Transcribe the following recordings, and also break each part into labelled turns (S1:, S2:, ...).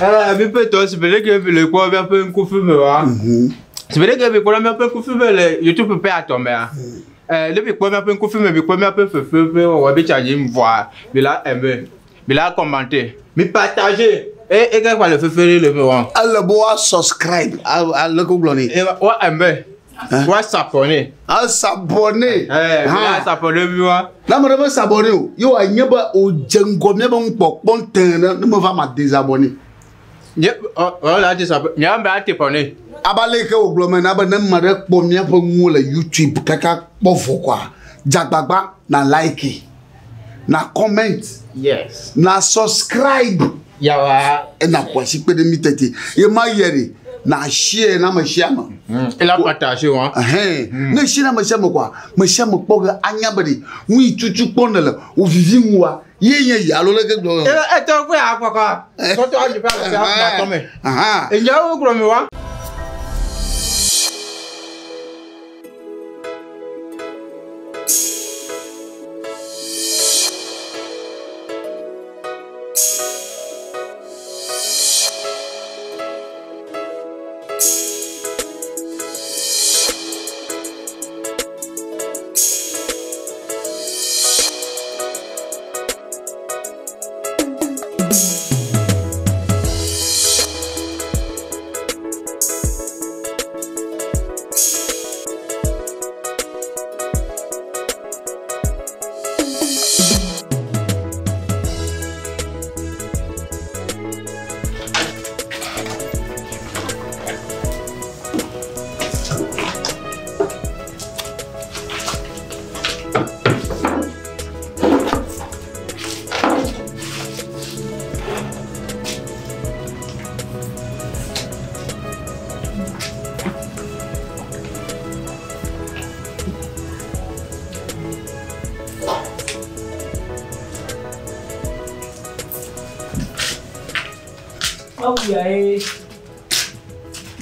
S1: Eh, mi ƒe tɔ si be ɖeke mi le kpɔ míaƒe ŋkufi me wa. Si be ɖeke mi kpɔ míaƒe ŋkufi me le YouTube ƒe atɔ mea. Eh, ne mi kpɔ míaƒe ŋkufi me, mi kpɔ míaƒe fefe ƒe wɔwɔ bi tsa dzi vɔa, mi la aimer, mi la commenter, mi partager. E e ke kpa le fefe ɖe le me wa.
S2: Ele be woa subscribe ale ko gblɔ nɛ.
S1: E wa aimer, wa s'abonner.
S2: A s'abonner.
S1: Eh, mi la s'abonner mi wa.
S2: Ne ame ɖe me s'abonner o, ye wòanye be wòdze ŋgɔ míabe nukpɔkpɔ tẽ ne ne meva ma désabonner.
S1: Nye ɔ ɔ la désabonner, nye ame ate bɔne.
S2: Abe ale yi ke wògblɔ me na be ne ame ɖe kpɔ míaƒe nuwo le YouTube kaka kpɔ vɔ koa, dze agbagba na like, na comment,
S1: Yes.
S2: na subscribe.
S1: Yawa.
S2: Ena ƒo asi kpe ɖe mí tete. Ye ma yɛ ɖe, na share na ame sia ame.
S1: E la partager wa.
S2: Ɛhɛn. Ne share na ame sia ame koa, ame sia ame kpɔ ge anya be ɖe nu yi tutu kpɔ ne le wò vivi ŋua, ye nye yi alo leke gblɔ.
S1: E e tɔ kpe akpɔkɔ. Sɔtɔ adzi ƒe ame sia ame tɔ me.
S2: Ahan.
S1: Enyawo gblɔ mi wa.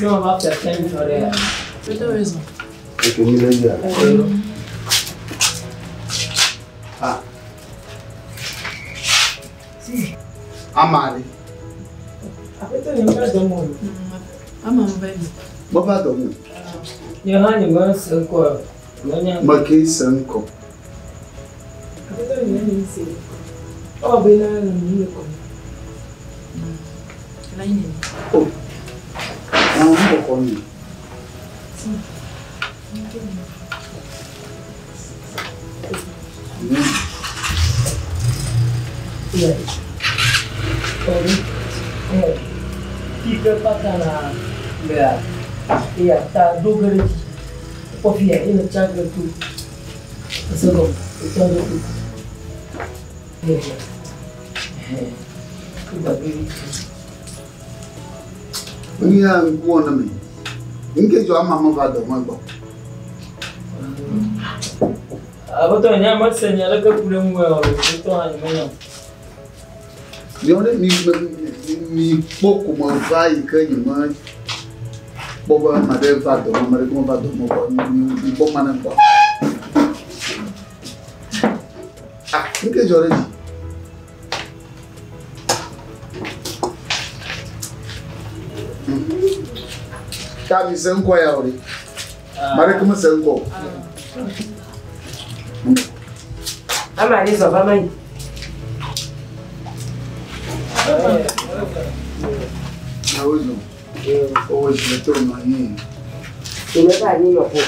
S3: Non, on va faire ça une soirée.
S2: Ok, mi le dzia. Ah. Ama ɖe.
S3: Aƒetɔ nye meva dɔ me o.
S4: Ama meva yi.
S2: Meva dɔ me o.
S3: Nye hã nye me se ŋkɔ o. Menya.
S2: Meke se ŋkɔ.
S3: Aƒetɔ nye nye se ŋkɔ. Ewɔ be na le nu le kɔme.
S4: La yi nene.
S2: O. Na nu kɔkɔ mi.
S3: Yeah. Ɔbi. Ɛ. Fike pata na lea eya ta ɖo ge ɖe dzi. Kpɔ fi ya eye tsa ge to. Ese gɔme etsa ge to. Ɛ. Ɛ. Egba ge ɖe dzi.
S2: Nu ya ŋkuwɔ ne me. Ŋke dzɔ ama meva dɔ me gbɔ.
S3: Aƒetɔ nye ame se nya leke ku ɖe ŋu o. Aƒetɔ hã nye menya.
S2: Miawo ɖe mi mi mi kpɔ ko me va yi ke nye me kpɔ be ame aɖe va dɔ me, ame aɖeke meva dɔ me kpɔ. Mi mi kpɔ ma ne kpɔ. Ah, ŋke dzɔ ɖe dzi. Ta mi se ŋkɔ ya o ɖe. Ame aɖeke mese ŋkɔ o.
S3: Ama ɖe zɔ va ma yi.
S2: Na wo zɔ. Owó zi to nɔ anyi.
S5: Nye va anyi nɔ ƒo.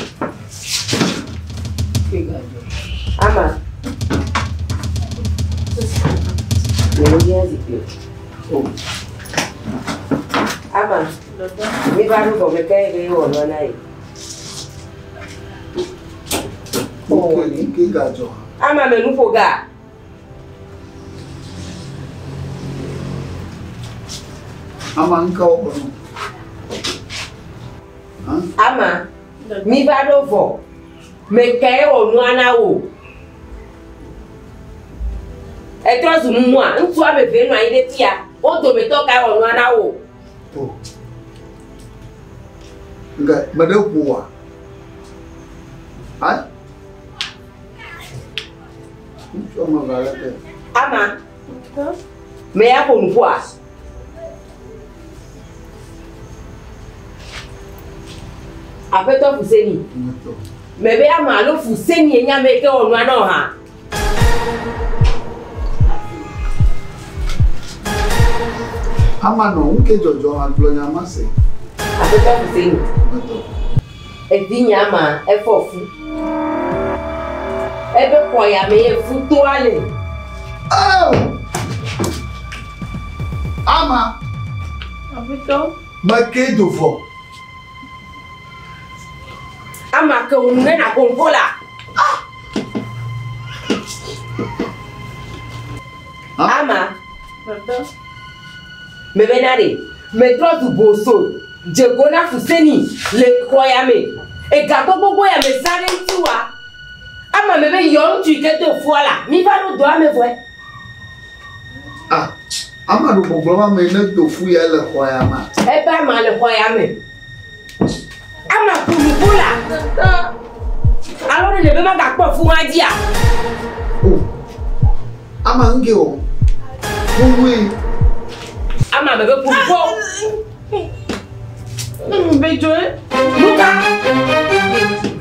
S5: Ama. Nye me zikpui o. Ama. Mi va ɖo gɔme ke ye wɔ nua na ye.
S2: Ŋke ŋke gadzɔ.
S5: Ama me nu ƒo ga.
S2: Ama ŋke wɔ kɔ nɔ.
S5: Ama. Mi va ɖo vɔ. Me ke ye wɔ nua na wò. Etrɔ zu mumua. Ŋutsu ame eve nɔ anyi ɖe fia. Wo dometɔ ka wɔ nua na wò?
S2: O. Ŋke me ɖe ƒo wa. Ayi. Ŋutsu ame eve ale ke.
S5: Ama. Me ya ƒo nu ƒoa? Aƒetɔ Fuseni. Mebe ama alo Fuseni ye nye ame yi ke wɔ nua na wò hã.
S2: Ama nɔ nu ke dzɔdzɔ agblɔ nya ma se.
S5: Aƒetɔ Fuseni. Evinye ama efɔ fu. Ebe xɔ ya me ye futoa le.
S2: Oh! Ama.
S4: Aƒetɔ.
S2: Meke do vɔ.
S5: Ama ke wò nu ne nàƒo nuƒo la. Ah! Ama.
S4: Aƒetɔ.
S5: Mebe na ɖe, metrɔ zu boso dze go na Fuseni le xɔ ya me. Ega gbogbogbò ya me zã ɖe ŋuti wa. Ama mebe yɔ ŋutsu yi ke do fua la, mi va ɖo dɔa me vɔe.
S2: Ah, ama ɖo gbɔgblɔ ame ne do fu ya le xɔ ya ma.
S5: Ebe ama le xɔ ya me. Ama ƒo nuƒo la. Alo ɖe nebe magakpɔ fu hã dzia?
S2: O, ama ŋge o. Ƒo nue.
S5: Ama mebe ƒo nuƒo.
S4: Bedzoe.
S5: Nuka?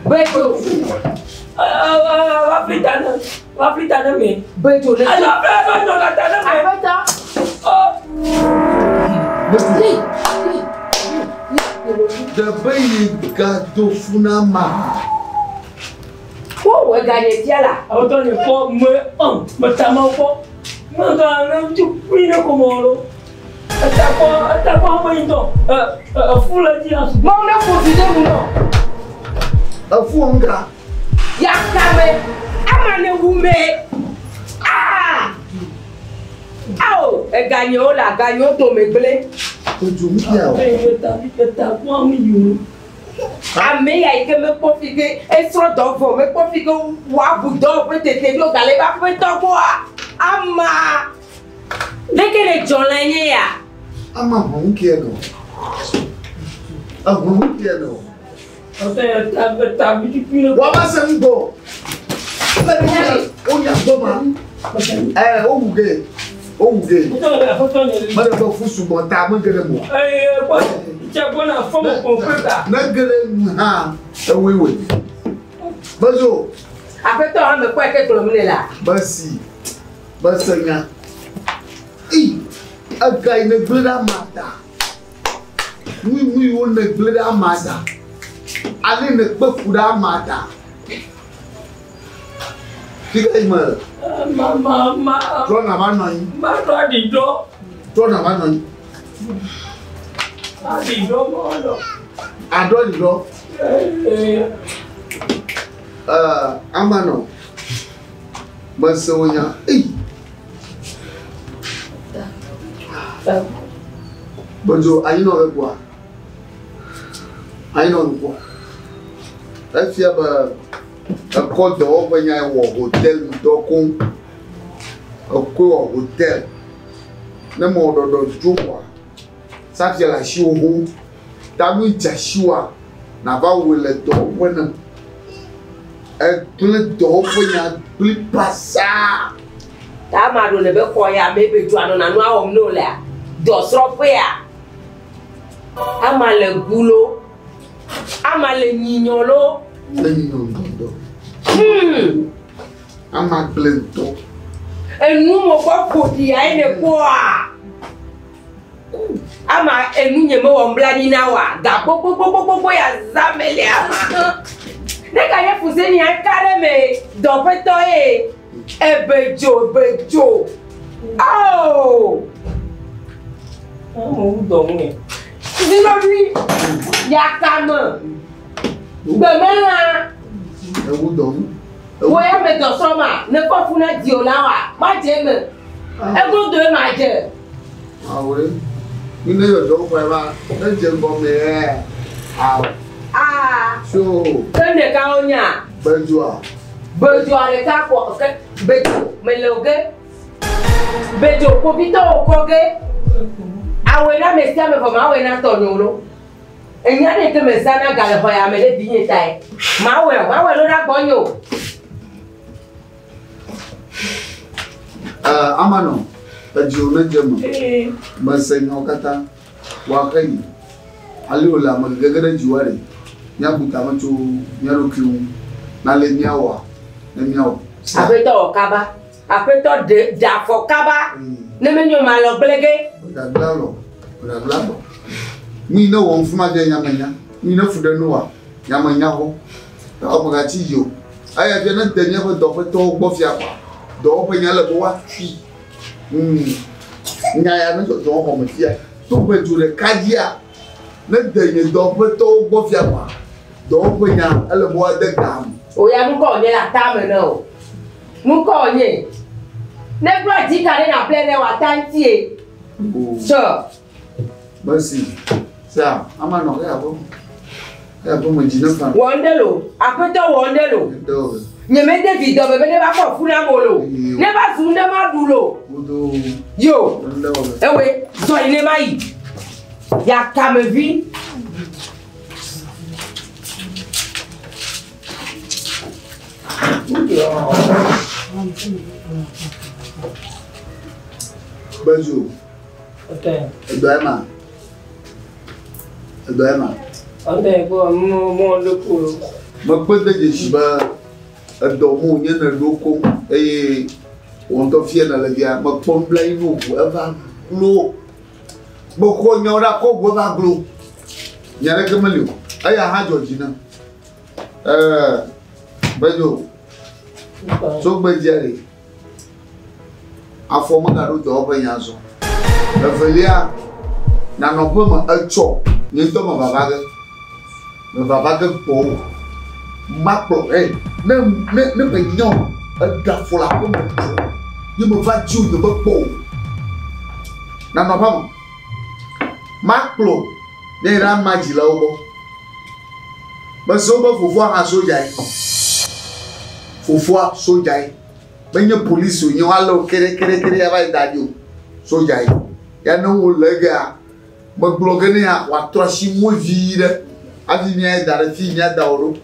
S5: Bedzo.
S3: Wafli ta ne me.
S5: Bedzo ne.
S3: Ayo, afli ta ne me.
S5: Aƒetɔ.
S2: Bedzo. Ɖe yi gado fu na ma.
S5: Wowɔ ganye fia la.
S3: Aƒetɔ ne kpɔ me ɔn me ta ma kpɔ. Me ga ne tu kui ne ko mɔ lo. Eta kpɔ eta kpɔ ame yi tɔ. Ɛ ɛ efu le dzi asu.
S5: Mawu ne ƒo fi de mu nɔ.
S2: Efu ŋga.
S5: Yakame. Ama ne wu me. Aa. Awo eganyewo le aganyewo dome gblẽ.
S2: Bedzo ŋutia o.
S3: Eta eta kpɔ ame yi o.
S5: Ame ya yi ke mekpɔ fi ke esrɔ̃ dɔ vɔ mekpɔ fi ke woabu dɔ ƒe tete ɖo gale ebe aƒetɔ gbɔa. Ama. Leke le dzɔ le nye ya?
S2: Ama ʋu ŋutia nɔ. Eʋu ŋutia nɔ.
S3: Aƒetɔ eta eta vi kui ne.
S2: Wọ́n bá se ń gbọ́. Ó yà gbọ́ ma. Ẹ ó wù gé. Ó wù gé.
S3: Aƒetɔ aƒetɔ ne.
S2: Mẹ́rin bɛ fún sugbɔn ta mɛ gɛrɛ mọ́.
S3: Eye kpɔ tse kpɔ na fɔm kɔnfɛ ta.
S2: Ne gɛrɛ mu hã ewoe. Bedzo.
S5: Aƒetɔ hã mekpɔe ke gblɔm ne la.
S2: Besi. Bese nya. I. Ega yi ne gblẽ ɖe ama ta. Nu yiwo ne gblẽ ɖe ama ta. Ale ne kpe fu ɖe ama ta. Fika yi me.
S3: Ma ma ma.
S2: Trɔ na va nɔ anyi.
S3: Ma ɖo aɖi ɖɔ.
S2: Trɔ na va nɔ anyi.
S3: Aɖi ɖɔ ma ɖɔ.
S2: Aɖɔ ɖi ɖɔ.
S3: Ee.
S2: Ama nɔ. Mese wo nya. Eyi. Bedzo anyi nɔ ɖe gbɔa. Anyi nɔ ɖe gbɔa. Efia be ekɔ dɔwɔƒe nya wɔ hotel ŋutɔ koŋ. Ekɔe wɔ hotel. Ne mɔ ɖɔɖɔ dzo kɔa, safia le asiwò ho. Ta nu dze asiwòa, nava wɔe le dɔwɔƒe ne. Egblẽ dɔwɔƒe nya gblẽ basaa.
S5: Ta ama ɖo le be xɔ ya me be dzoa nɔna nua wɔm ne wòlea. Dɔsrɔ̃ƒea. Ama le gulo. Ama le nyinyɔ lo.
S2: Le nyinyɔ ŋutɔ. Ama gblẽ ŋutɔ.
S5: Enu mo gbɔ ƒo ɖi ya ye ne kpɔa. Ama enu nye mewɔ nublanui na woa. Ga gbogbogbogbogbogbo ya zã me le ama. Ne ka nye Fuseni ya ka ɖe me dɔƒetɔ ye. Ebe dzo, ebe dzo. Oh!
S3: Ame wu dɔ ŋu.
S5: Zinɔvi yakame. Gbemelã.
S2: Ewu dɔ ŋu.
S5: Wo ya me dɔ srɔ̃ ma, ne kɔ fu na di o la wa, ma dze eme. Egodo ye ma dze.
S2: Awo mi ne yɔ dɔwɔƒe va, ne dze ŋgɔ me yɛ. Awo.
S5: Aa.
S2: So.
S5: Ke ɖeka wo nya.
S2: Bedzoa.
S5: Bedzoa ɖeka kɔ ke bedzo mele o ge. Bedzo kpovitɔwo kɔ ge. Awɔe na ame sia ame vɔ ma awɔe na tɔnyewo lo. Enya ɖe ke me zã na ga le xɔ ya me ɖe vinye tae. Mawɔe o, mawɔe lo ɖe agbɔ nye o.
S2: Ama nɔ, edziwo ne dze me. Mese nyawo katã. Woaxe yi. Ale wòle ame gege ɖe dziwòa ɖe. Míabu tame tso mía ɖokui ŋu. Na le míawɔa, ne míawɔ.
S5: Aƒetɔ wɔ kaba. Aƒetɔ ɖe ɖe afɔ kaba. Ne menyo ma lɔ gblẽ ge.
S2: Mègagblẽ alɔ o. Mègagblẽ alɔ o. Nu yi ne wɔm fi ma fia nya menya. Nu yi ne fu ɖe nuwòa, nya menya xɔ. Ta megatsi dzi o. Eya fia ne de míaƒe dɔƒetɔwo gbɔ fia kɔa, dɔwɔƒe nya ele be woatui. Hmm. Nya ya ne dzɔdzɔ xɔ me fia. To ƒe dzo ɖeka dzia, ne de nye dɔƒetɔwo gbɔ fia kɔa, dɔwɔƒe nya ele be woade ga me.
S5: O ya nukɔ wònye le ata me ne o. Nukɔ wònye. Ne gblɔ dzi ka ɖe nàƒle ne wòata ŋutie. Tsɔ.
S2: Mercy. Sa, ama nɔ xeya ƒe me. Xeya ƒe me dzi ne fa.
S5: Wɔ ŋɖe lo. Aƒetɔ wɔ ŋɖe lo. Nye mede vi dɔme be ne va fɔ fu nam o lo. Ne va zu ŋɖe maɖu lo. Yo. Ewe, zɔ yi ne ma yi. Yakamevi.
S2: Bezo. Edɔ ema. Edɔ ema. Mekpe de dzesi be edɔ mu nye ne ɖo koŋ eye wò ŋutɔ fia nèle fia. Mekpɔ nublanui ne wò eva glo. Mexɔ nyawo ɖe akɔ ʋu eva glo. Nya ɖeke meli o. Eya hã dzɔ dzi nam. Ɛɛ Bedzo, tso gbedzia ɖe, afɔ megaɖo dɔwɔƒe nya azɔ. Evelia, nanɔ ƒe me etsɔ nye ŋutɔ me vava ge. Me vava ge gbɔwò. Makplɔ ɛ ne ne ne menya o eɖe afɔ le aƒe me tsɔ ye meva dzi o nye mekpɔ o. Nanɔ aƒea me. Makplɔ ne yi ɖe ama dzilawo gbɔ. Mese wobe fofoa hã sodzae. Fofoa sodzae. Menye polisi wònye woalé wo keɖekeɖekeɖe ava yi da ɖi o. Sodzae. Ya ne wole egea, megblɔ ge nɛ hã wòatrɔ asi ŋu vi ɖe hafi míayi da ɖe fi yi míada wo ɖo.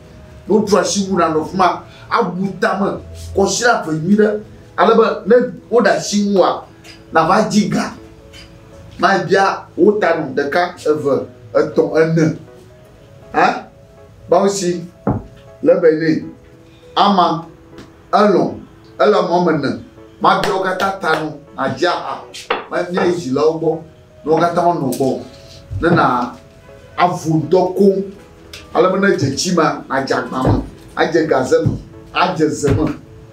S2: Ne wotrɔ asi ŋu nànɔ fi ma abu tame kɔsiɖa eve nyui ɖe ale be ne woɖe asi ŋuwòa, nàva dzi ga. Mabia wo ta nɔ ɖeka, eve, etɔ̃, ene. Hã? Bawusi, le be nɛ. Ama, elɔ̃, ele ame woame ene. Mabia wo katã ta nɔ, nàdzi aha. Míayi dzilawo gbɔ ne wo katã wonɔ gbɔwò. Ne na avu ŋutɔ koŋ ale be ne edze tsi mea, nàdze agba me, adze gaze me, adze ze me,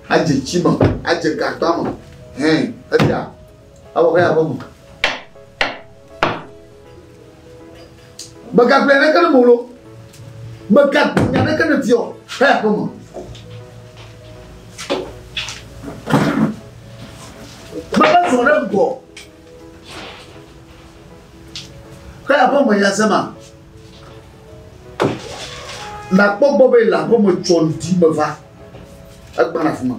S2: adze tsi me, adze gagba me. Hɛn, esia. Ewɔ xe aƒe me. Megagblɔ ɖeke ne molo. Megagblɔ nya ɖeke ne fiɔ xe aƒe me. Mebe zɔ ɖe ŋgɔ. Xe aƒe me ya sema. Nakpɔ gbɔ be le aƒe me tsɔ ŋdi me va. Egbana afi ma.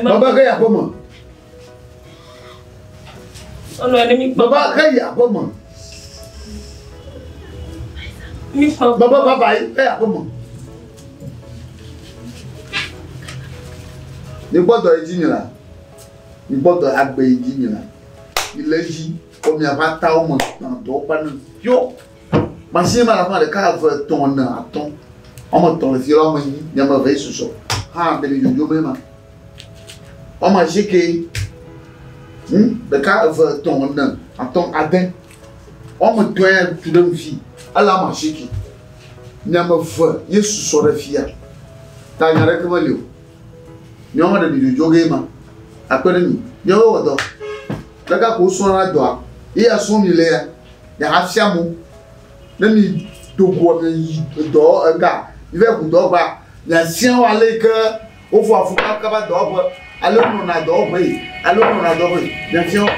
S2: Baba ke aƒe me. Baba ke yi aƒe me. Baba baba yi ke aƒe me. Mikpɔ dɔ yi dzi mi la. Mikpɔ dɔ agbe yi dzi mi la. Mi le edzi kɔ miaƒe atawo me gbã dɔ kpa ne yɔ. Machine ma le afi ma ɖeka, eve, etɔ̃, ene, atɔ̃. Woame etɔ̃ le fi la, woame enyi, nye ame eve ye susɔ. Hã ɖe mi dzodzom ye ma. Woame asieke. Hm, ɖeka, eve, etɔ̃, ene, atɔ̃, ade. Woame etɔ̃ ya tu ɖe nu fi. Ele ame asieke. Nye ame eve ye susɔ ɖe fia. Ta nya ɖeke meli o. Míawo hã ɖe mi dzodzo ge ye ma. Akpe ɖe mi. Míawoe wɔ dɔ. Ɖeka ko wosrɔ̃na dɔa. Ye ya srɔ̃m mi le ya. Miahafia mo. Ne mi do goa miayi dɔ ega, mi va yi ku dɔwɔƒea, miafia wo ale yi ke wofɔa fu kabakaba dɔwɔƒe, ale wonɔna dɔwɔƒe yi, ale wonɔna dɔwɔƒe yi, miafia wo.